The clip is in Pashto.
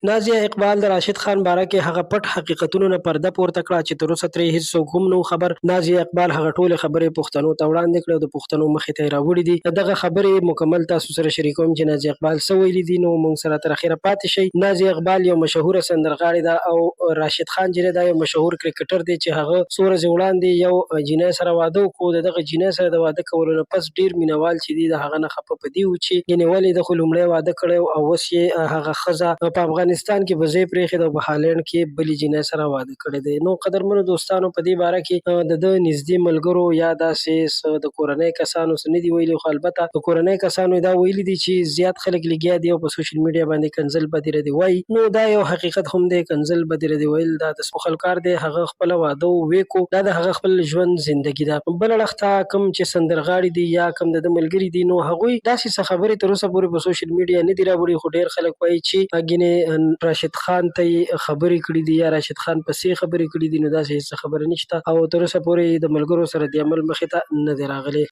نازیه اقبال د راشد خان باره کې هغه پټ حقیقتونو نه پرده پورته کړه چې تر اوسه ترې هیڅوک هم نه وو خبر. نازیه اقبال هغه ټولې خبرې پښتنو ته وړاندې کړې او د پښتنو مخې ته یې راوړې دي. دغه خبرې مکمل تاسو سره شریکوم چې نازیه اقبال څه ویلي دي نو مونږ سره تر اخره پاتې شئ. نازیه اقبال یو مشهوره سندرغاړې ده او راشد خان چې دی دا یو مشهور کرکټر دی چې هغه څو ورځې وړاندې یو جینۍ سره واده وکړو. د دغه جینۍ سره د واده کولو نه پس ډیر مینه وال چې دي د هغه نه خپه په دې وو چې ګنې ولې ده خو لومړی واده کړی او اوس یې هغه ښځه په افغانستان کې په ځای پرېښې ده او په هالنډ کې بلې جینۍ سره واده کړی دی. نو قدرمنو دوستانو په دې باره کې د ده نږدې ملګرو یا داسې څه د کورنۍ کسانو څه نه دي ویلي، خو البته د کورنۍ کسانو یې دا ویلي دي چې زیات خلک لګیا دي او په سوشل میډیا باندې کنځل بدې ردې وايي. نو دا یو حقیقت هم دی، کنځل بدې ردې ویل دا د سپو خلکو کار دی، هغه خپله واده وکړو، دا د هغه خپل ژوند زندګي ده. بل اړخ ته کوم چې سندرغاړي دي یا کوم د ده ملګري دي نو هغوی داسې څه خبرې تر اوسه پورې په سوشل میډیا نه دي راوړي، خو ډېر خلک وايي چې ګینې راشد خان ته یې خبرې کړې دي یا راشد خان پسې خبرې کړې دي، نو داسې هېڅ خبره نشته او تر اوسه پورې د ملګرو سره د عمل مخې ته نه دی راغلی.